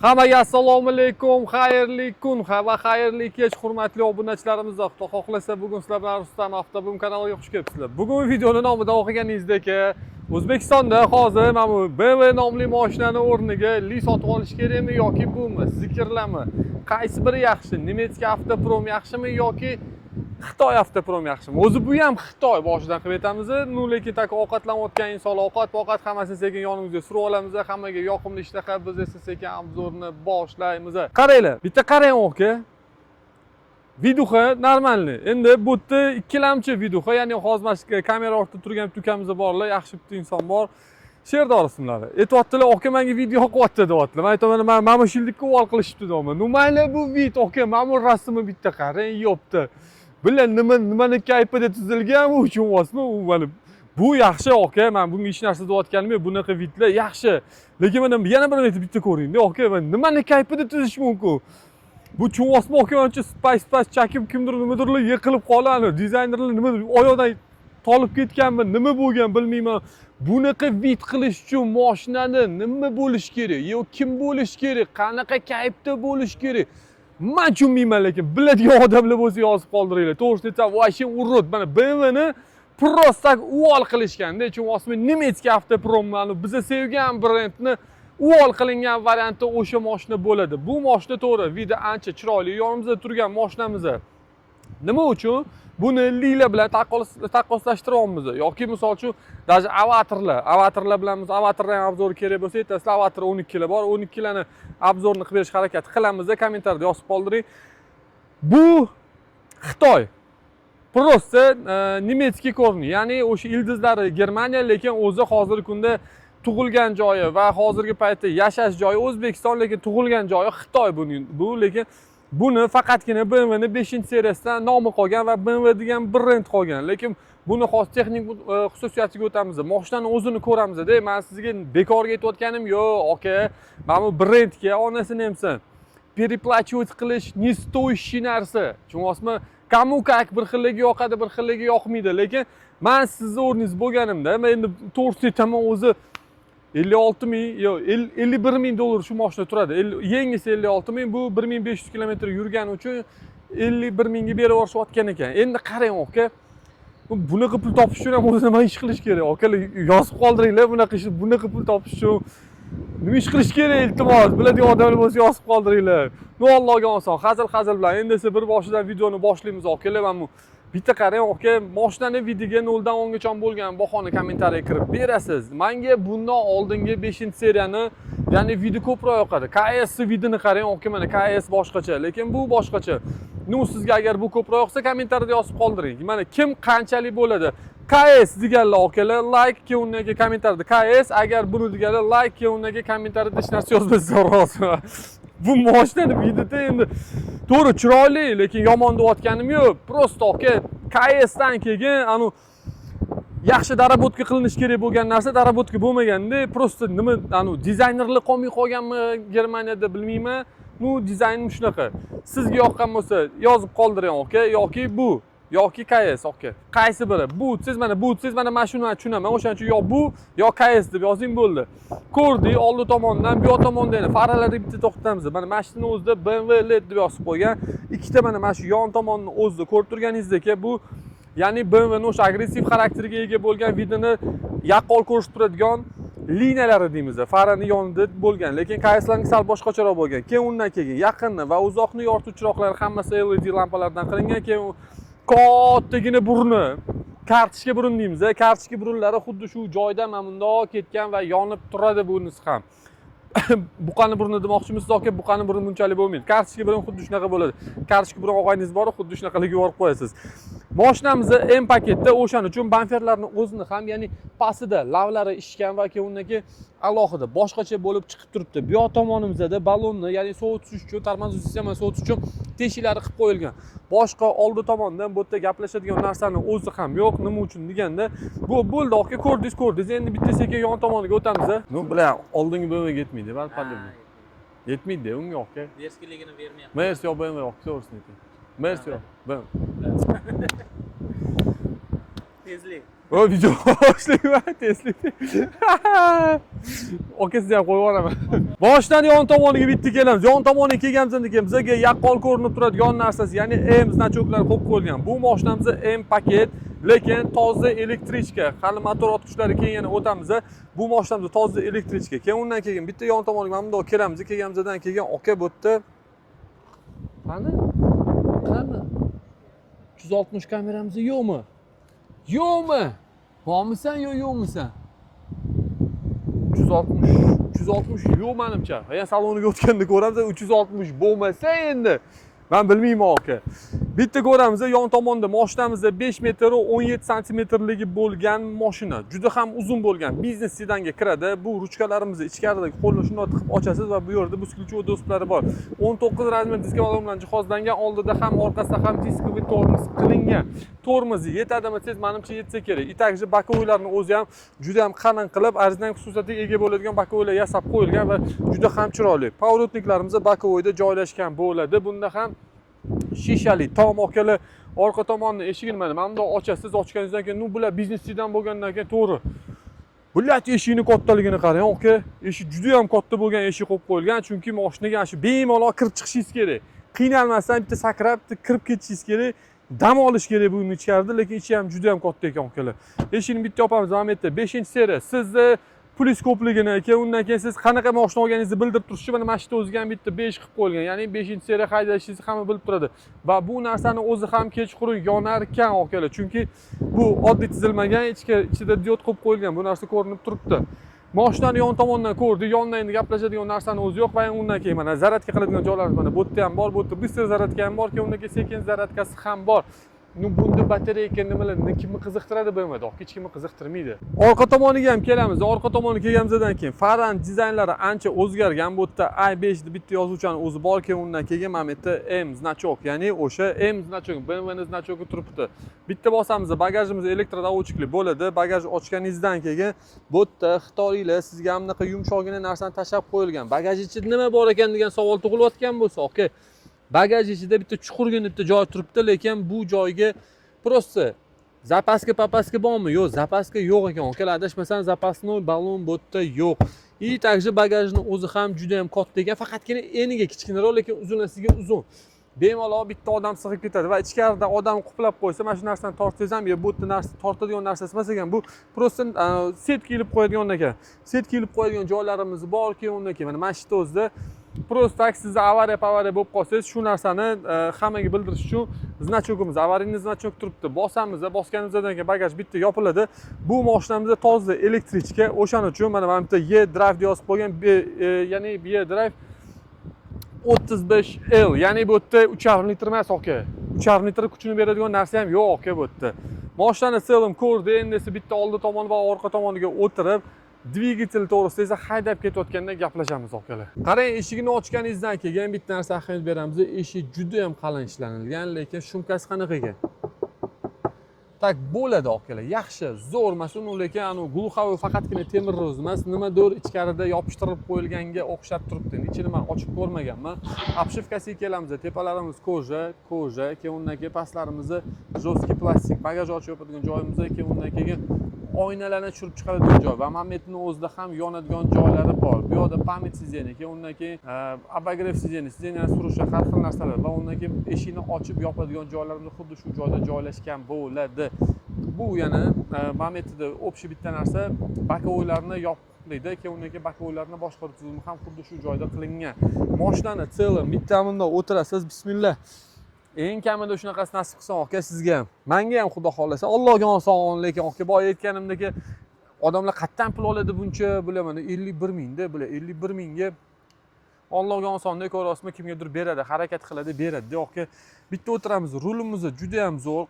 Hammaga assalomu alaykum, xayrli kun va xayrli kech, hurmatli obunachilarimiz. Xudo xohlasa, bugun sizlar bilan Rustam Avtobum kanaliga xush kelibsizlar. Bugun videoni nomida o'qiganingizdek, O'zbekistonda hozir mana bu BMW nomli mashinani o'rniga Li sotib olish kerakmi yoki bumi, Zeekr, qaysi biri yaxshi? Немецкий автопром yaxshimi yoki Xitoy автопром yaxshimi? O'zi bu ham Xitoy, boshidan qilib aytamiz. Ну, lekin так ovqatlanayotgan insonlar ovqat ovqat hammasini sekin yonimizga surib olamiz. Hammaga yoqimli ishtaha, biz esa sekin обзор ni boshlaymiz. Qaranglar, bitta qarang aka. Видуха нормальный. Endi bu yerda ikkilamchi видуха, ya'ni hozir mana shu kamera ortida turgan bitta ukamiz borlar, yaxshi bitta inson bor. Sherdor ismlari. Aytyaptilar, aka, menga video yoqyapti, deyaptilar. Men aytaman, mana shu yillikka uvol qilishibdi deyapman. Ну mayli, bu вид aka, mana bu rasmni bitta qarang, yopti. Bilan nima nimani kayfida tuzilgan u, tushunyapsizmi? U mana bu yaxshi aka, man bunga hech narsa deyotganim yo'q, bunaqa вид lar yaxshi. Lekin mana yana bir marta bitta ko'ringda aka, mana nimani kayfida tuzish mumkin? Bu, tushunyapsizmi aka, manimcha spice spice chakib kimdir nimadirlar yiqilib qoladi. Dizaynerlar nima oyoqdan tolib ketganmi, nima bo'lgan, bilmayman. Bunaqa вид qilish uchun mashinani nima bo'lishi kerak? Yo kim bo'lishi kerak? Qanaqa kayfda bo'lishi kerak? Man tushunmayman, lekin biladigan odamlar bo'lsa, yozib qoldiringlar. To'g'risini aytsam, вообще урод. Mana BMWni просто так uvol qilishganda, tushunyapsizmi? Немецкий автопром, biza sevgan brendni uvol qilingan varianti o'sha mashina bo'ladi. Bu mashina to'g'ri, вид i ancha chiroyli, yonimizda turgan mashinamiz. Nima uchun buni Lila bilan taqqoslashtiryapmiz? Yoki misol uchun даже Avatr, Avatrlar bilan biz, Avatrni ham обзор i kerak bo'lsa, aytasizlar, Avatr 12 bor, 12larni обзор ni qilib berishga harakat qilamiz, kommentariyada yozib qoldiring. Bu Xitoy. Просто немецкий корни, ya'ni o'sha ildizlari Germaniya, lekin o'zi hozirgi kunda tug'ilgan joyi va hozirgi paytda yashash joyi O'zbekiston, lekin tug'ilgan joyi Xitoy buning. Bu lekin buni faqatgina BMWni 5 seriyasidan nomi qolgan va BMW degan brend qolgan. Lekin buni hozir texnik xususiyatiga o'tamiz. Moshinani o'zini ko'ramizda. Man sizga bekorga aytayotganim yo'q, aka. Mana bu brendga onasini emsin. Переплачивать qilish не стоящий narsa. Tushunyapsizmi? Кому как, bir xilligi yoqadi, bir xilligi yoqmaydi. Lekin man sizni o'rningiz bo'lganimda, men endi to'g'risini aytaman, o'zi 56 ming yo'q, 51 ming dollar shu mashina turadi. Yangisi 56 ming, bu 1500 kilometr yurgani uchun 51 mingga berib yuborishayotgan ekan. Endi qarang, aka, bunaqa pul topish uchun ham o'zi nima ish qilish kerak? Akalar, yozib qoldiringlar, bunaqa ish, bunaqa pul topish uchun nima ish qilish kerak, iltimos. Biladigan odamlar bo'lsa, yozib qoldiringlar. Ну, Allohga oson, hazil hazil bilan. Endi esa bir boshidan videoni boshlaymiz, akalar. Mana bu bitta qarang, aka, mashinani вид iga 0 dan 10 gacha bo'lgan bahoni kommentariyaga kirib berasiz. Manga bundan oldingi 5 seriyani, ya'ni вид i ko'proq yoqadi. KS вид ini qarang, aka, mana KS boshqacha, lekin bu boshqacha. Ну, sizga agar bu ko'proq yoqsa, kommentariyada yozib qoldiring. Mana kim qanchalik bo'ladi? KS deganlar, akalar, like, keyin undan keyin kommentariyada KS, agar buni deganlar like, keyin undan keyin kommentariyada hech narsa yozmasa roziman. Bu mashinani вид ida endi to'g'ri chiroyli, lekin yomon deyotganim yo'q. Просто aka, KS dan keyin anu yaxshi доработка qilinishi kerak bo'lgan narsa доработка bo'lmaganda, просто nima, anu dizaynerlar qolmay qolganmi Germaniyada, bilmayman. Ну, dizaynim shunaqa. Sizga yoqqan bo'lsa, yozib qoldiring, aka, yoki bu yoki KS, aka. Qaysi biri? Bu siz mana bu siz mana shuni tushunaman. O'shaning uchun yo bu, yo KS deb yozing, bo'ldi. Ko'rdik, oldi tomondan, bu yoq tomonda yana faralarni bitta to'xtatamiz. Mana shuni o'zida BMW LED deb yozib qo'ygan. Ikkita mana shu yon tomonni o'zida ko'rib turganingizdek, bu ya'ni BMWni o'sha agressiv xarakterga ega bo'lgan вид ini yaqqol ko'rishib turadigan liniyalari deymiz, farani yonida bo'lgan, lekin KSlarniki sal boshqacharoq bo'lgan. Keyin undan keyin yaqinni va uzoqni yorituvchi chiroqlari hammasi LED lampalardan qilingan. Keyin kattagina burni, kartochka burun deymiz, kartochka burunlari xuddi shu joyda mana bundoq ketgan va yonib turadi. Bunisi ham buqani burni demoqchimisiz, aka? Buqani burni bunchalik bo'lmaydi, kartochka burun xuddi shunaqa bo'ladi. Kartochka burun og'ayningiz bor, xuddi shunaqalarga yuborib qo'yasiz. Moshinamizni M paketda, o'shaning uchun bamperlarni o'zini ham, ya'ni pastida lavlari ishgan va keyin undan keyin alohida boshqacha bo'lib chiqib turibdi. Bu yoq tomonimizda ballonni, ya'ni sovutish uchun, tormoz sistemani sovutish uchun teshiklari qilib qo'yilgan. Boshqa oldi tomondan bu yerda gaplashadigan narsani o'zi ham yo'q. Nima uchun deganda, bu bo'ldi, aka, ko'rdingiz, ko'rdingiz. Endi bitta sekin yon tomoniga o'tamiz. Ну bilan oldingi BMW yetmaydi baribir, по-любому yetmaydi unga, aka. Дерзкий ligini bermayapti. Mers yo BMW, aka, to'g'risini ayting, Mers yo BMW. Tezlik. O, video boshlayman, tezlik. Aka, sizni ham qo'yib yuboraman. Boshdan yon tomoniga bitta kelamiz. Yon tomoniga kelganimizdan keyin bizga yaqqol ko'rinib turadigan narsasi, ya'ni M значок lar qo'yib qo'yilgan. Bu mashinamiz M paket, lekin toza электричка. Hali motor otqichlari keyin yana o'tamiz. Bu mashinamiz toza электричка. Keyin undan keyin bitta yon tomoniga mana bundoq kelamiz. Kelganimizdan keyin, aka, bu yerda qani? Qani? 360 kameramiz yo'qmi? Yo'qmi? Bormisan yo yo'qmisan? 360, 360 yo'q manimcha. Ya saloniga o'tganda ko'ramiz, 360 bo'lmasa endi men bilmayman, aka. Bitta ko'ramiz, yon tomonda mashinamizda 5 metr 17 santimetrligi bo'lgan mashina. Juda ham uzun bo'lgan biznes sedanga kiradi. Bu ruchkalarimizni ichkarida qo'lni shundoq tiqib ochasiz va bu yerda бесключевой доступ lari bor. 19 размер diska bilan jihozlangan, oldida ham, orqasida ham дисковый tormoz qilingan. Tormozi yetadimi desangiz, manimcha yetsa kerak. И также боковой larni o'zi ham juda ham qalin qilib, arzon xususiyatiga ega bo'ladigan боковой lar yasab qo'yilgan va juda ham chiroyli. Поворотник larimiz боковой da joylashgan bo'ladi. Bunda ham shishali tom, akalar. Orqa tomonni eshigini mana bundoq ochasiz. Ochganingizdan keyin, ну, bular biznes sedan bo'lgandan keyin, to'g'ri. Bular eshigini kattaligini qarang, aka. Eshik juda ham katta bo'lgan, eshik qo'yib qo'yilgan, chunki mashinaga shu bemalol kirib chiqishingiz kerak. Qiynalmasdan bitta sakrab, bitta kirib ketishingiz kerak. Dam olish kerak buni ichkarida, lekin ichi ham juda ham katta ekan, akalar. Eshikni bitta yopamiz, mana bu yerda 5-seriya. Sizni pulingiz ko'pligini, keyin undan keyin siz qanaqa mashina olganingizni bildirib turish uchun mana shu yerda o'ziga ham bitta 5 qilib qo'yilgan. Ya'ni 5-seriya haydashingizni hamma bilib turadi. Va bu narsani o'zi ham kechqurun yonar ekan, akalar. Chunki bu oddiy tizilmagan, ichida diod qo'yib qo'yilgan. Bu narsa ko'rinib turibdi. Mashinani yon tomondan ko'rdik, yondan endi gaplashadigan narsani o'zi yo'q va undan keyin mana зарядка qiladigan joylarimiz mana bu yerda ham bor, bu yerda быстрый зарядка ham bor, keyin undan keyin sekin зарядка si ham bor. Ну, bunda batareyka nimalar kimni qiziqtiradi BMWda? Hech kimni qiziqtirmaydi. Orqa tomoniga ham kelamiz. Orqa tomoniga kelganimizdan keyin farani dizaynlari ancha o'zgargan. Bu yerda i5 deb bitta yozuvchani o'zi bor, keyin undan keyin mana bu yerda M значок, ya'ni o'sha M значок, BMWni значок i turibdi. Bitta bosamiz, bagajimiz электродоводчик li bo'ladi. Bagaj ochganingizdan keyin bu yerda xitoyliklar sizga bunaqa yumshoqgina narsani tashlab qo'yilgan. Bagaj ichida nima bor ekan degan savol tug'ilayotgan bo'lsa, aka, bagaj ichida bitta chuqurgina bitta joy turibdi, lekin bu joyga просто запаска papaska bormi? Yo'q, запаска yo'q ekan. Akalar, adashmasam, запасной balon bu yerda yo'q. И также bagajni o'zi ham juda ham katta ekan, faqatgina eniga kichkinaroq, lekin uzunasiga uzun. Bemalol bitta odam sig'ib ketadi va ichkarida odam quplab qo'ysa, mana shu narsani tortsangiz ham, bu yerda narsa tortadigan narsasi emas ekan. Bu просто сетка ilib qo'yadigan ekan. Сетка ilib qo'yadigan joylarimiz bor, keyin undan keyin mana shu yerda o'zida просто так sizni avariya pavariya bo'lib qolsangiz, shu narsani hammaga bildirish uchun значок imiz, аварийный значок turibdi. Bosamiz, bosganimizdan keyin bagaj bitta yopiladi. Bu mashinamizda toza электричка, o'shaning uchun mana bu yerda E Drive deb yozib qo'ygan, ya'ni E Drive 35 L, ya'ni bu yerda 3,5 litr emas, aka. 3,5 litr kuchini beradigan narsa ham yo'q, aka, bu yerda. Mashinani целом ko'rdi, endi esa bitta oldi tomoni va orqa tomoniga o'tirib, dvigatel to'g'risida esa haydab ketayotganda gaplashamiz, akalar. Qarang, eshigini ochganingizdan keyin bitta narsa ahamiyat beramiz. Eshik juda ham qalin ishlanilgan, lekin шумка si qanaqa ekan? Так bo'ladi, akalar, yaxshi, zo'r emas uni, lekin anavi глуховой, faqatgina temir o'zi emas, nimadir ichkarida yopishtirib qo'yilganga o'xshab turibdi. Endi ichini man ochib ko'rmaganman. Обшивка siga kelamiz. Tepalarimiz кожа, кожа, keyin undan keyin pastlarimizni жесткий plastik. Bagaj ochib yopadigan joyimiz, keyin undan keyin oynalarni tushirib chiqaradigan joy va mana bu yerni o'zida ham yonadigan joylari bor. Bu yoqda память сиденья, keyin undan keyin обогрев сиденья, сиденья ni surishi, har xil narsalar va undan keyin eshikni ochib yopadigan joylarimiz xuddi shu joyda joylashgan bo'ladi. Bu yana mana bu yerda общий bitta narsa, боковой larni yopiqlaydi, keyin undan keyin боковой larni boshqaruv tizimi ham xuddi shu joyda qilingan. Mashinani целым bitta bundoq o'tirasiz, bismillah. Eng kamida shunaqasi nasib qilsin, aka, sizga ham, manga ham, xudo xohlasa, Allohga oson. Lekin, aka, boya aytganimdek, odamlar qayerdan pul oladi buncha? Bular mana 51 mingda, bular 51 mingga Allohga osonda, ko'ryapsizmi, kimgadir beradi, harakat qiladi, beradi, aka. Bitta o'tiramiz, rulimiz juda ham zo'r,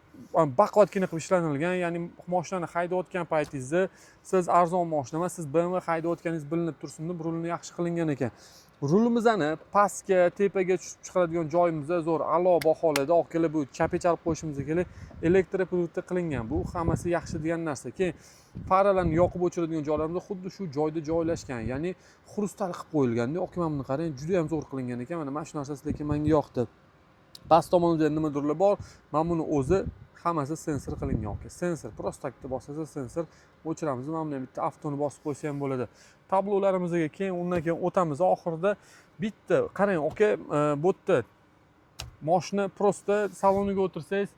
baquvvatgina qilib ishlanilgan, ya'ni mashinani haydayotgan paytingizda siz arzon moshina emas, siz BMW haydayotganingiz bilinib tursin deb rulini yaxshi qilingan ekan. Rulimizni pastga, tepaga tushib chiqaradigan joyimiz zo'r, a'lo baholarda, akalar. Bu chapga chalib qo'yishimiz kerak, электропривод da qilingan, bu hammasi yaxshi degan narsa. Keyin faralarni yoqib o'chiradigan joylarimiz xuddi shu joyda joylashgan, ya'ni xrustal qilib qo'yilganda, aka. Mana buni qarang, juda ham zo'r qilingan ekan. Mana shu narsasi lekin menga yoqdi. Past tomonida nimadirlar bor, mana buni o'zi Hammasi sensor qilingan, aka. Sensor, просто так bosasiz, sensor o'chiramiz. Mana buni ham bitta avtoni bosib qo'ysa ham bo'ladi. Tablolarimizga keyin, undan keyin o'tamiz. Oxirida bitta qarang, aka, bu yerda moshina просто saloniga o'tirsangiz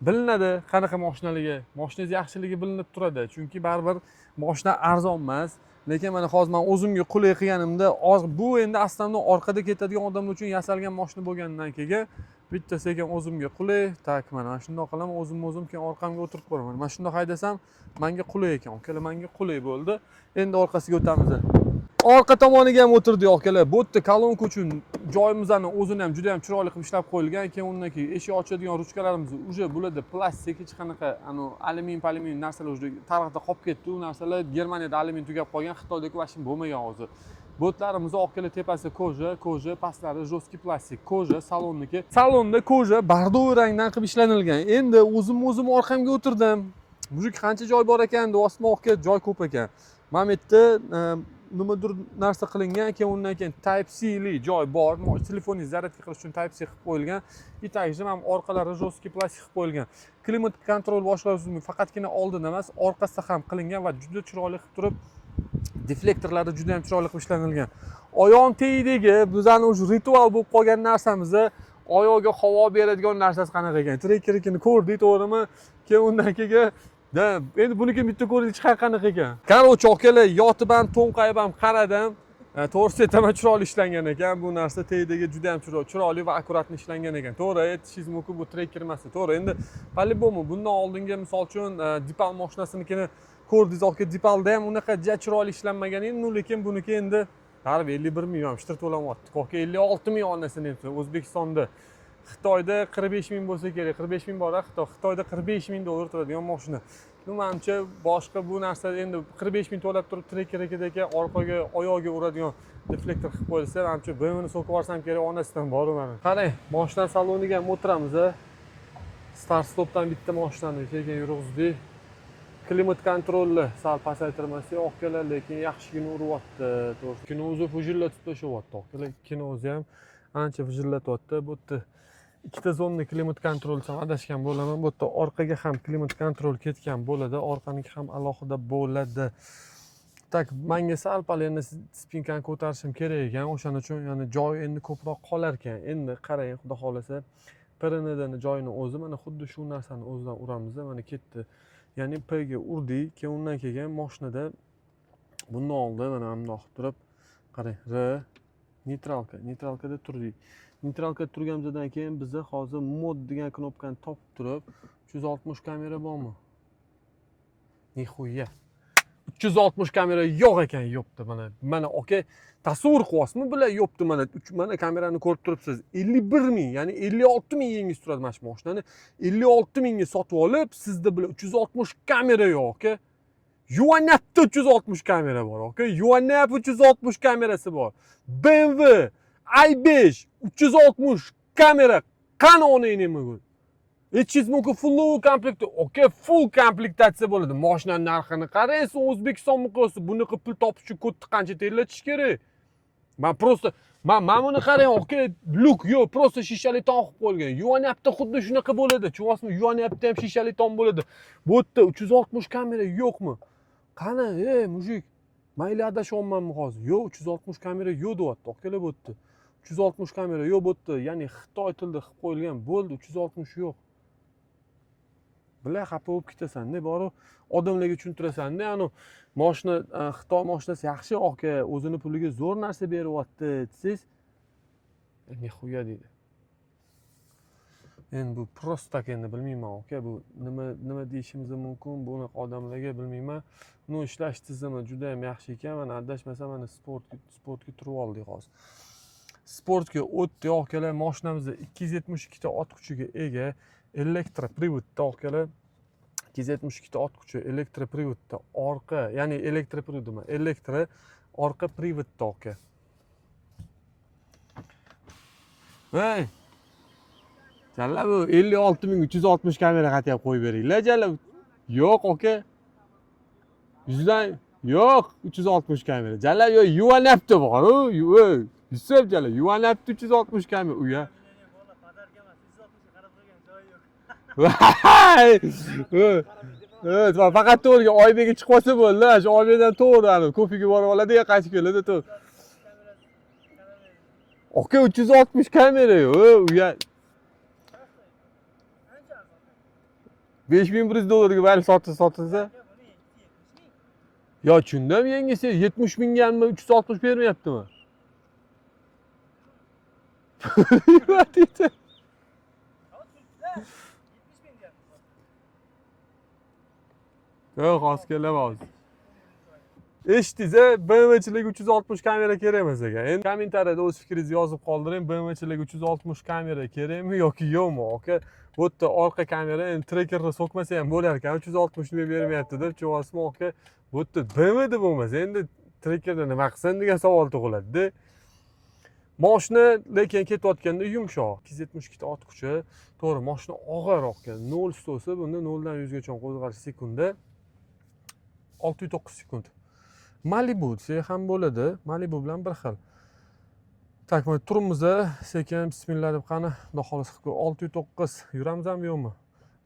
bilinadi qanaqa moshinaligi, moshinangiz yaxshiligi bilinib turadi, chunki baribir moshina arzon emas. Lekin mana hozir man o'zimga qulay qilganimda bu endi aslida orqada ketadigan odamlar uchun yasalgan moshina bo'lganidan keyin bitta sekin o'zimga qulay. Так, mana shundoq qilaman, o'zimni o'zim keyin orqamga o'tirib ko'raman. Mana shundoq haydasam manga qulay ekan, akalar, manga qulay bo'ldi. Endi orqasiga o'tamiz. Orqa tomoniga ham o'tirdik, akalar. Bu yerda kolonka uchun joyimizni o'zini ham juda ham chiroyli qilib ishlab qo'yilgan. Keyin undan keyin eshik ochadigan ruchkalarimiz уже bularda plastik, hech qanaqa anavi alyumin palyumin narsalar уже tarixda qolib ketdi u narsalar. Germaniyada alyumin tugab qolgan, Xitoydagi вообще bo'lmagan hozir. Botlarimiz, akalar, tepasi кожа, кожа, pastlari жесткий plastik, кожа salonniki. Salonda кожа бордовый rangdan qilib ishlanilgan. Endi o'zim o'zim orqamga o'tirdim. Мужик, qancha joy bor ekan deyapsizmi, aka? Joy ko'p ekan. Mana bu yerda nimadir narsa qilingan. Keyin undan keyin Type C li joy bor, telefoningizni зарядка qilish uchun Type C qilib qo'yilgan. И также mana orqalari жесткий plastik qilib qo'yilgan. Климат-контроль boshqaruv faqatgina oldin emas, orqasida ham qilingan va juda chiroyli qilib turib deflektorlari juda ham chiroyli qilib ishlanilgan. Oyoq tagidagi bizani уже ritual bo'lib qolgan narsamizni, oyoqga havo beradigan narsasi qanaqa ekan? Trekkernikini ko'rdik, to'g'rimi? Keyin undan keyin da endi buniki bitta ko'rdik, chiqar qanaqa ekan. Короче, akalar, yotib ham, to'nqayib ham qaradim. To'g'risi aytaman, chiroyli ishlangan ekan bu narsa. Tagidagi juda ham chiroyli va аккуратно ishlangan ekan. To'g'ri, aytishingiz mumkin, bu Trekker emas, to'g'ri. Endi по любому bundan oldingi, misol uchun, Deepal moshinasinikini ko'rdingiz, aka. Deepalda ham unaqa ja chiroyli ishlanmagan endi, ну, lekin buniki endi baribir 51 ming ham shtir to'lanyapti, aka. 56 ming onasini O'zbekistonda. Xitoyda 45 ming bo'lsa kerak, 45 ming bor Xitoy. Xitoyda 45 ming dollar turadigan moshina. Ну, manimcha, boshqa bu narsa endi 45 ming to'lab turib Trekkernikidagi orqaga oyog'iga uradigan deflektor qilib qo'yilsa, manimcha, BMWni so'kib yuborsam kerak onasidan boru. Mana qarang, moshina saloniga ham o'tiramiz. A start stopdan bitta moshinani sekin yurg'izdik. Климат-контроль ni sal pasaytirmasak, akalar, lekin yaxshigina uryapti, to'g'risi. Ikkini o'zi vijillatib tashlayapti, akalar, ikkini o'zi ham ancha vijillatyapti. Bu yerda ikkita zona климат-контроль desam adashgan bo'laman. Bu yerda orqaga ham климат-контроль ketgan bo'ladi, orqaniki ham alohida bo'ladi. Так, manga sal pal endi спинка ni ko'tarishim kerak ekan, o'shaning uchun, ya'ni joy endi ko'proq qolar ekan. Endi qarang, xudo xohlasa, PRNdni joyini o'zi mana xuddi shu narsani o'zidan uramiz. Mana ketdi, ya'ni P ga urdik. Keyin undan keyin moshinada bundan oldin mana bundoq qilib turib qarang, R нейтралка, нейтралка da turdik. Нейтралка da turganimizdan keyin biza hozir мод degan knopkani topib turib, 360 kamera bormi? Нихуя, 360 kamera yo'q ekan, yo'qdi. Mana, aka, tasavvur qilyapsizmi bular? Yo'qdi. Mana mana kamerani ko'rib turibsiz. 51 ming, ya'ni 56 ming yangiz turadi. Mana shu mashinani 56 mingga sotib olib, sizda bular 360 kamera yo'q, aka. Yuanyapti, 360 kamera bor, aka. Yuanyapti, 360 kamerasi bor. BMW i5 360 kamera qani, onangni? Aytishingiz mumkin, full komplekt, aka, full komplektatsiya bo'ladi. Moshinani narxini qarang siz, O'zbekiston miqyosida bunaqa pul topish uchun kodni qancha terlatish kerak? Man просто man buni qarang, aka, люк yo'q, просто shishali tom qilib qo'yilgan. Yuanyapti, xuddi shunaqa bo'ladi, tushunyapsizmi? Yuanyapti ham shishali tom bo'ladi. Bu yerda 360 kamera yo'qmi? Qani, ey мужик, mayli, adashyapmanmi hozir? Yo'q, 360 kamera yo'q deyapti, akalar. Bu yerda 360 kamera yo'q bu yerda, ya'ni xitoy tilida qilib qo'yilgan bo'ldi, 360 yo'q. Bila, xafa bo'lib ketasanda, borib odamlarga tushuntirasanda, anavi moshina, xitoy moshinasi yaxshi, aka, o'zini puliga zo'r narsa beryapti desangiz, "Нихуя" deydi. Endi bu просто так, endi bilmayman, aka, bu nima nima deyishimiz mumkin bunaqa odamlarga, bilmayman. Ну, ishlash tizimi juda yam yaxshi ekan. Mana, adashmasam, mana sportga turib oldik hozir, sportga o'tdik, akalar. Moshinamiz 272 ta ot kuchiga ega, электропривод da, akalar. 272 ta ot kuchi, электропривод da orqa, ya'ni электропривод emas, elektro orqa привод da, aka. Ey jalla, bu 56 ming 360 kamera qatyap qo'yib beringlar, jalla. Yo'q, aka, yuzdan yo'q 360 kamera, jalla. Yo'q, yuvanyapti boru. Yusuf, jalla, yuvanyapti 360 kamera uya. Подарка emas, 360 qarab qo'ygan joyi yo'q. Voy! Evet, faqat to'g'ri Oybekka chiqib olsa bo'ldi. Shu Oybekdan to'g'ri ani kofega borib oladi, ya qaytib keladi to'g'ri. Aka, 360 kamera yo'q, u ya Ancha arzon. 5100 dollarga mayli sotilsa sotilsa. Aka, buni 70 ming. Yo, tushundim, yangisi 70 mingami 360 bermayaptimi? Nima deydi? Hozir turibdi-da. 70 ming deyapmiz. Yo'q, hozir kelaman hozir. Eshitdingiz, BMWchilik 360 kamera kerak emas ekan. Endi kommentariyada o'z fikringizni yozib qoldiring. BMWchilik 360 kamera kerakmi yoki yo'qmi? Aka, bu yerda orqa kamera endi trekerni so'kmasa ham bo'lar ekan. 360 nima bermayapti deb tushunyapsizmi, aka? Bu yerda BMWda bo'lmasa, endi trekerda nima qilsin degan savol tug'iladi-da. Moshina lekin ketayotganda yumshoq. 272 ta ot kuchi. To'g'ri, moshina og'ir aka. 0 stosi bunda 0 dan 100 gacha qo'zg'alish sekundda 609 sekund. Malibu desak ham bo'ladi. Malibu bilan bir xil. Так, mana turibmiz, sekin bismillah deb qani, xudo xohlasa qilib 609 yuramizmi yo'qmi?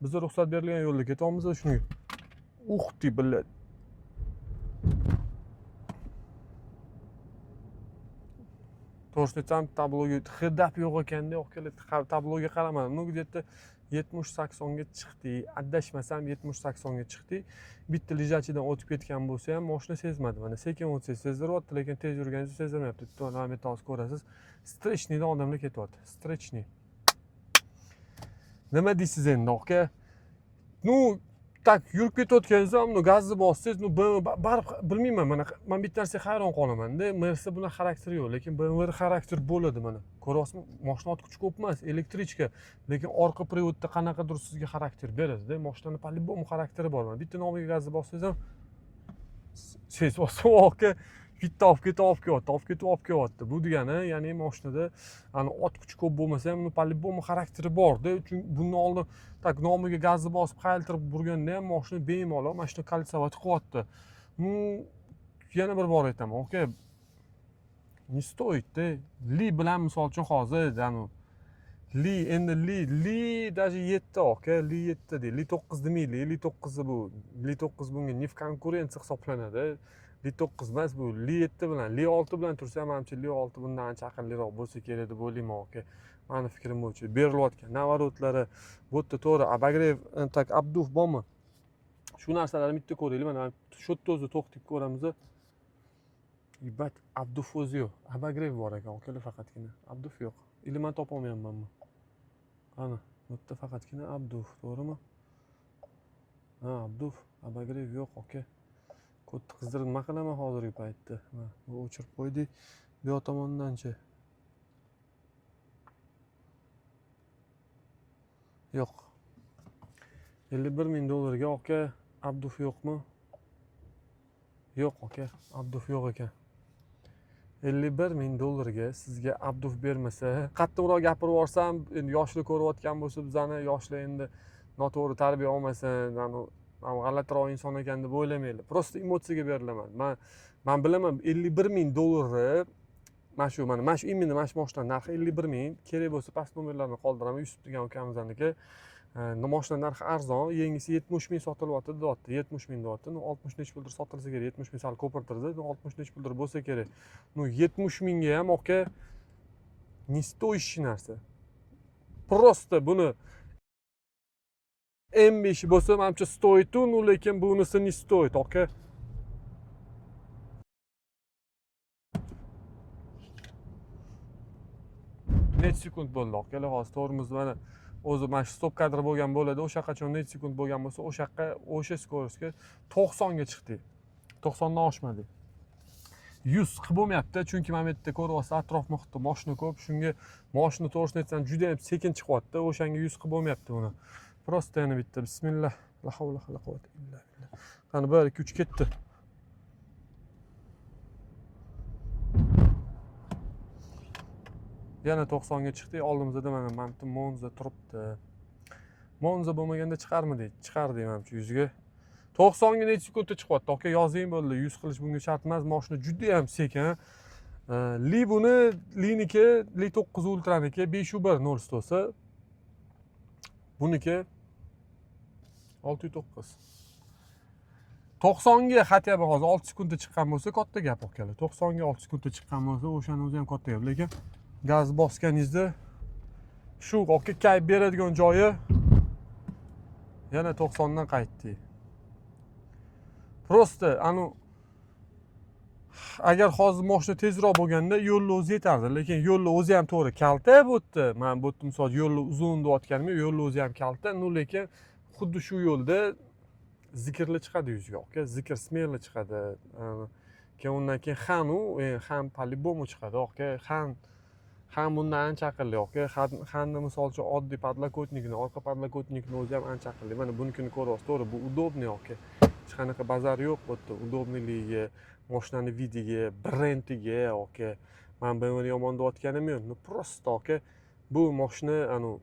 Bizga ruxsat berilgan yo'lda ketyapmiz shunga. Ух ты, блядь. To'g'risini aytsam, tabloga hidab yo'q ekanda, yo'q tabloga qaramadim. Ну, где-то 70-80 ga chiqdik. Adashmasam 70-80 ga chiqdik. Bitta лежачий dan o'tib ketgan bo'lsa ham moshina sezmadi. Mana sekin o'tsangiz sezdiryapti, lekin tez yurganingizda sezdirmayapti. Bitta mana bu yerda hozir ko'rasiz. Встречный dan odamlar ketyapti. Встречный. Nima deysiz endi, aka? Ну, так yurib ketayotganingizda ham, ну, gazni bossangiz, ну, BMW baribir bilmayman, mana man bitta narsaga hayron qolaman-da. Mercedes bunaqa xarakteri yo'q, lekin BMW xarakter bo'ladi mana. Ko'ryapsizmi? Moshina ot kuchi ko'p emas, электричка, lekin orqa привод da qanaqadir sizga xarakter beradi-da. Moshinani по-любому xarakteri bor. Mana bitta nomiga gazni bossangiz ham sezyapsiz, aka, bitta olib ketib olib kelyapti, olib ketib olib kelyapti. Bu degani, ya'ni mashinada ani ot kuchi ko'p bo'lmasa ham, uni по-любому xarakteri borda. Chunki bundan oldin так nomiga gazni bosib qayiltirib burganda ham mashina bemalol mana shuni кольцевать qilyapti. Ну, yana bir bor aytaman, aka, не стоит -da. Li bilan misol uchun hozir anu Li endi Li даже 7 aka, Li 7 deydi. Li 9 demaylik, Li 9 bu Li 9 bunga не в конкуренция hisoblanadi. Li 9 emas bu, Li 7 bilan, Li 6 bilan tursa ham, manimcha Li 6 bundan ancha aqlliroq bo'lsa kerak deb o'ylayman, aka. Mani fikrim bo'yicha berilayotgan наворот lari bu yerda to'g'ri обогрев, так обдув bormi? Shu narsalarni bitta ko'raylik. Mana shu yerda o'zi to'xtab ko'ramiz. Ебать, обдув o'zi yo'q. Обогрев bor ekan, akalar, faqatgina. Обдув yo'q. Или man topolmayapmanmi? Qani, bu yerda faqatgina обдув, to'g'rimi? Ha, обдув, обогрев yo'q, aka. Ko'tni qizdirib nima qilaman hozirgi paytda? Mana, bu o'chirib qo'ydik. Bu yoq tomondanchi? Yo'q. 51 ming dollarga aka обдув yo'qmi? Yo'q aka, обдув yo'q ekan. 51 ming dollarga sizga обдув bermasa, qattiqroq gapirib yuborsam, endi yoshlar ko'rayotgan bo'lsa bizani, yoshlar endi noto'g'ri tarbiya olmasin, anu g'alatiroq inson ekan deb o'ylamanglar. Просто emotsiyaga berilaman. Man bilaman 51 ming dollarni mana shu mana shu именно mana shu moshinani narxi 51 ming. Kerak bo'lsa past nomerlarni qoldiraman. Yusuf degan ukamizniki. Moshina narxi arzon, yangisi 70 ming sotilyapti deyapti. 70 ming deyapti. Ну, 60 nechi puldir sotilsa kerak. 70 ming sal ko'pirtirdi. Ну, 60 nechi puldir bo'lsa kerak. Ну, 70 mingga ham aka не стоящий narsa. Просто buni M5 bo'lsa, manimcha стоит, ну, lekin bunisi не стоит, aka. Necha sekund bo'ldi, akalar, hozir to'g'rimiz mana o'zi mana shu stop kadr bo'lgan bo'ladi. O'sha qachon necha sekund bo'lgan bo'lsa, o'sha yoqqa o'sha скорость ga 90 ga chiqdik. 90 dan oshmadik. 100 qilib bo'lmayapti, chunki mana bu yerda ko'ryapsiz, atrof muhitda moshina ko'p, shunga moshina to'g'risini aytsam juda ham sekin chiqyapti, o'shanga 100 qilib bo'lmayapti uni. Просто yana bitta bismillah, la havla va la quvvata illa billah. Qani 1 2 3 ketdi. Yana 90 ga chiqdik. Oldimizda mana bitta Monza turibdi. Monza bo'lmaganda chiqarmidik? Chiqardik manimcha 100 ga. 90 ga necha sekundda chiqyapti? Aka, yozing bo'ldi. 100 qilish bunga shart emas. Mashina juda ham sekin. Li buni Liniki, Li 9 Ultraniki 5.1 0 stosi. Buniki 6,9. 90ga хотя бы hozir 6 sekundda chiqqan bo'lsa, katta gap, akalar. 90ga 6 sekundda chiqqan bo'lsa, o'shani o'zi ham katta gap. Lekin gaz bosganingizda shu aka kayf beradigan joyi, yana 90 dan qaytdik. Просто anu agar hozir moshina tezroq bo'lganda, yo'lni o'zi yetardi, lekin yo'lni o'zi ham, to'g'ri, kalta bu yerda. Man bu yerda, misol, yo'lni uzun deyotganim yo'q, yo'lni o'zi ham kalta. Ну, lekin xuddi shu yo'lda Zeekrlar chiqadi yuzga, aka. Zeekr смело chiqadi. Keyin undan keyin Xanu ham по любому chiqadi, aka. Han bundan ancha aqlli, aka. Xanni, misol uchun, oddiy подлокотник ni, orqa подлокотник ni o'zi ham ancha aqlli. Mana bunikini ko'ryapsiz, to'g'ri, bu удобный, aka, hech qanaqa bazar yo'q bu yerda. Удобный ligiga, moshinani вид iga, brendiga, aka, man BMWni yomon deyotganim yo'q. Ну, просто, aka, bu moshina anu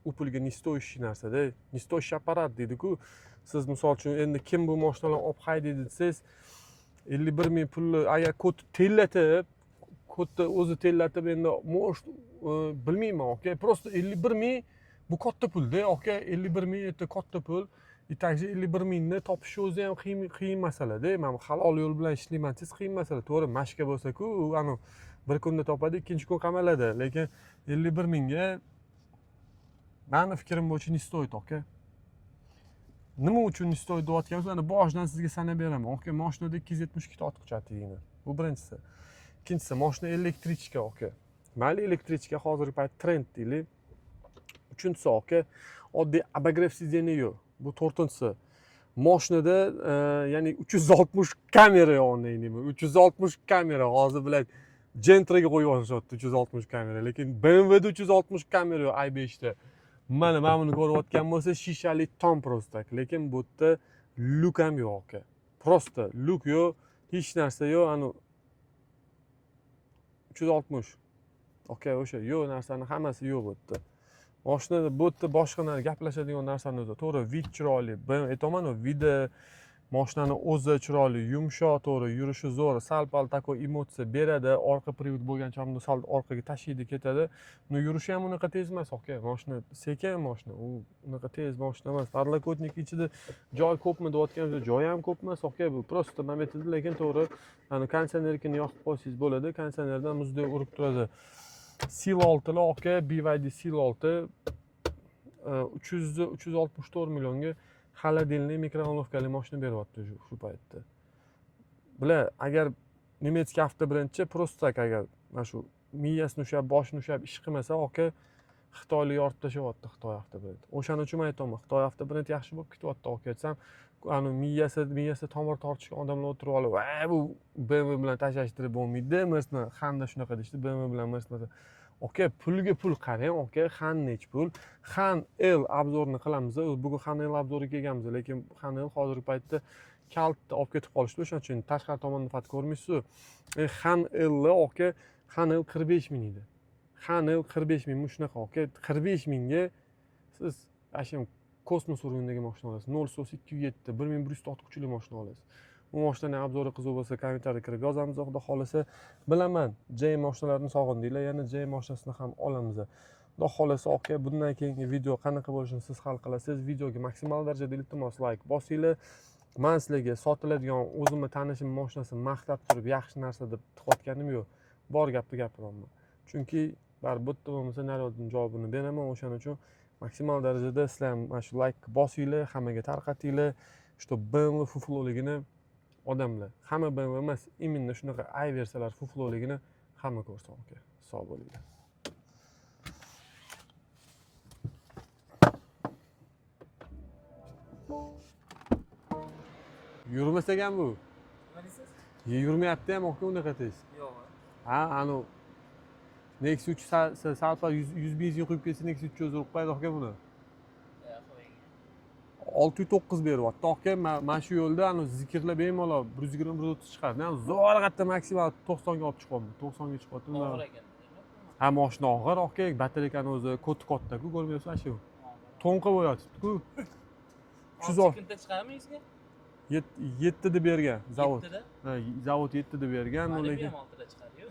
u pulga не стоящий narsada, не стоящий apparat deydiku. Siz, misol uchun, endi kim bu moshinalarni olib haydaydi desangiz, 51 000 pulni agar kod tellatib, kodni o'zi tellatib, endi может, bilmayman, aka. Просто 51 000 bu katta pulda, aka. 51 000 это katta pul. И также 51 000ni topish o'zi ham qiyin, qiyin masalada. Man halol yo'l bilan ishlayman desangiz, qiyin masala, to'g'ri. Mashka bo'lsaku, u anavi bir kunda topadi, ikkinchi kun qamaladi. Lekin 51 000ga, mani fikrim bo'yicha, не стоит, aka. Nima uchun не стоит deyotgan bo'lsa, ana boshidan sizga sanab beraman, aka. Moshinada 272 ta ot kuchi atligini, bu birinchisi. Ikkinchisi, moshina электричка, aka. Mayli, электричка hozirgi payt trend deylik. Uchinchisi, aka, oddiy обогрев сиденья yo'q, bu to'rtinchisi. Moshinada ya'ni 360 kamera yo'q, 360 kamera. Hozir, блядь, Gentraga qo'yib yuborishyapti 360 kamera, lekin BMWda 360 kamera yo'q, i5da. Mana buni ko'rayotgan bo'lsa, shishali tom просто, lekin bu yerda lyuk ham yo'q, aka. Просто lyuk yo'q, hech narsa yo'q. Anu 360, aka, o'sha yo'q narsani hammasi yo'q bu yerda moshinada. Bu yerda boshqa gaplashadigan narsani o'zi, to'g'ri, вид chiroyli, aytyapmanu, вид i, moshinani o'zi chiroyli, yumshoq, to'g'ri, yurishi zo'r, sal pal такой emotsiya beradi. Orqa привод bo'lgan chog'da sal orqaga tashiydi, ketadi. Но yurishi ham unaqa tez emas, aka. Moshina sekin moshina, u unaqa tez moshina emas. Подлокотник ichida joy ko'pmi deyotgan bo'lsa, joyi ham ko'p emas, aka. Bu просто momentida, lekin to'g'ri, ani konditsionernikini yoqib qo'ysangiz bo'ladi, konditsionerdan muzdek urib turadi. Seal oltili, aka, BYD Seal 6 364 millionga холодильный, микроволновка li moshina beryapti shu paytda. Bular agar немецкий avtobrendchi, просто так, agar mana shu miyasini ushlab, boshini ushlab ish qilmasa, aka, xitoylik yorib tashlayapti xitoy avtobrend. O'shaning uchun man aytyapman, xitoy avtobrend yaxshi bo'lib ketyapti, aka, desam, ani miyasida tomir tortishgan odamlar o'tirib olib, "Va bu BMW bilan tashlashtirib bo'lmaydi, Mers bilan Xanda shunaqa", deyishdi. BMW bilan Mers bilan, aka, pulga pul. Qarang, aka, Xan nechi pul? Xan L обзор ni qilamiz. Bugun Xan L обзор iga kelganmiz, lekin Xan L hozirgi paytda kalitni olib ketib qolishdi, o'shaning uchun tashqari tomonni faqat ko'rmaysizu. Xan Lni, aka, Xan L 45 000 edi. Xan L 45 000 shunaqa, aka. 45 000ga siz ana shu kosmos уровень dagi moshina olasiz, nol so'z 2,7, 1100 ta ot kuchli moshina olasiz. Bu moshinani обзор i qiziq bo'lsa, kommentariyga kirib yozamiz, xudo xohlasa. Bilaman, J moshinalarini sog'indinglar, yana J moshinasini ham olamiz, xudo xohlasa, aka. Bundan keyingi video qanaqa bo'lishini siz hal qilasiz. Videoga maksimal darajada, iltimos, layk bosinglar. Man sizlarga sotiladigan o'zimni tanishim moshinasini maqtab turib, yaxshi narsa deb tiqayotganim yo'q, bor gapni gapiryapman, chunki baribir bu yerda bo'lmasa, naryoqdan javobini beraman. O'shaning uchun maksimal darajada sizlar ham mana shu layk bosinglar, hammaga tarqatinglar, что BMW фуфло ligini odamlar hamma, BMW emas, именно shunaqa i versiyalar фуфло ligini hamma ko'rsin, aka. Sog' bo'linglar. Yurmas ekan bu. Nima deysiz? Yurmayapti ham, aka, unaqa tez. Yo'q. Ha, anavi Nexia 3 sal pal 100 benzin quyib ketsa, Nexia 3 o'zi urib qo'yadi, aka, buni. Qo'ying. 6,9 beryapti, aka. Mana shu yo'lda anavi Zeekrlar bemalol 120, 130 chiqadi. Zo'rg'atda maksimal 90ga olib chiqyapman, 90ga chiqyapti. Og'ir ekan. Ha, moshina og'ir, aka. Batareykani o'zi koti kattaku, ko'rmayapsan, shu to'nqa bo'lyotibdiku. 3 kunda chiqadimi yuzga? 7 deb bergan zavod. Yettida? Ha, zavod 7 deb bergan. Malibu lekin ham 6da chiqadi-yu.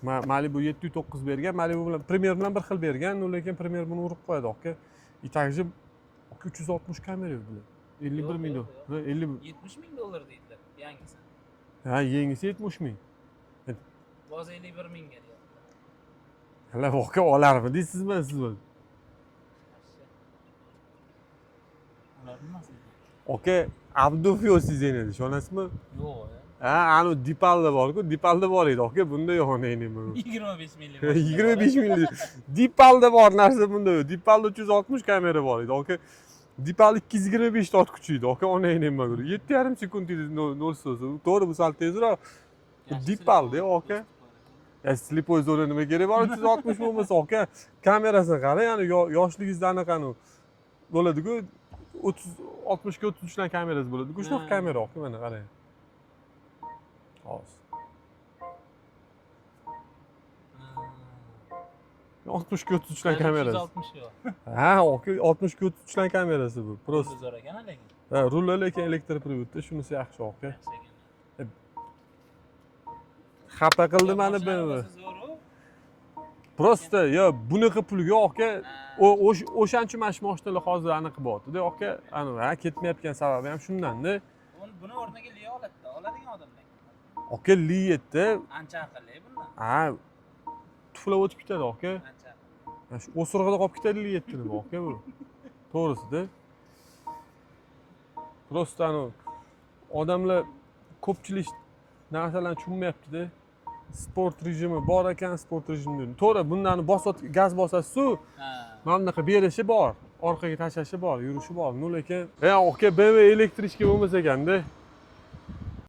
6,5. Malibu 7,9 bergan. Malibu bilan Premier bilan bir xil bergan, lekin Premier buni urib qo'yadi, aka. И также 360 kamera bular. 51 Yo'q, ming yo'q, dollar. Ha, 50. 70 ming dollar deydilar yangisi. Ha, yangisi 70 ming. Hozir 51 mingga deyaptilar. Hala, aka, olarmi deysizmi siz buni? Ular nimasi? Aka, обдув yo'q siz, ishonasizmi? Yo'q. Ha, anu Deepalda bor-ku, Deepalda bor edi, aka, bunda yo'q, nima. 25 minglik. 25 minglik Deepalda bor narsa bunda yo'q. Deepalda 360 kamera bor edi, aka. Deepal 225 ta ot kuchi edi, aka, onang nima ko'rdi. 7,5 sekund edi nol so'zi. To'g'ri, bu sal tezroq. Deepalda, aka. Ya, слепой zona nima kerak bor 360 bo'lmasa, aka? Kamerasini qarang, ya'ni yoshligingizda anaqani bo'ladi-ku, 30 60 ga 33 dan kamerasi bo'ladi-ku, shunaqa kamera, aka, mana qarang. Hozir. 60 ga 33 dan kamerasi. 360 yo'q. Ha, aka, 60 ga 33 dan kamerasi bu. Просто. Zo'r ekan lekin. Ha, ruli lekin электропривод da, shunisi yaxshi, aka. Yaxshi ekan. Xafa qildi mani Mashina BMW. bo'lsa zo'r-u. Просто yo bunaqa pulga, aka, o'shaning uchun mana shu mashinalar hozir anaqa bo'lyapti-da, aka, anavi ha ketmayotgan sababi ham shundanda. Buni o'rniga Li oladi-da, oladigan odamlar. Aka, Li 7 Ancha aqlli bundan. Ha, tuflab o'tib ketadi, aka. Ancha. Mana shu o'sirg'ida qolib ketadi Li 7 nima, aka, bu. To'g'risida. Просто anavi odamlar ko'pchilik narsalarni tushunmayapti-da. Sport rejimi bor ekan, sport rejimida. To'g'ri, bundan bosib gaz bosasiz-u, mana bunaqa berishi bor, orqaga tashlashi bor, yurishi bor. Ну, lekin, aka, BMW электричка bo'lmasa ekanda.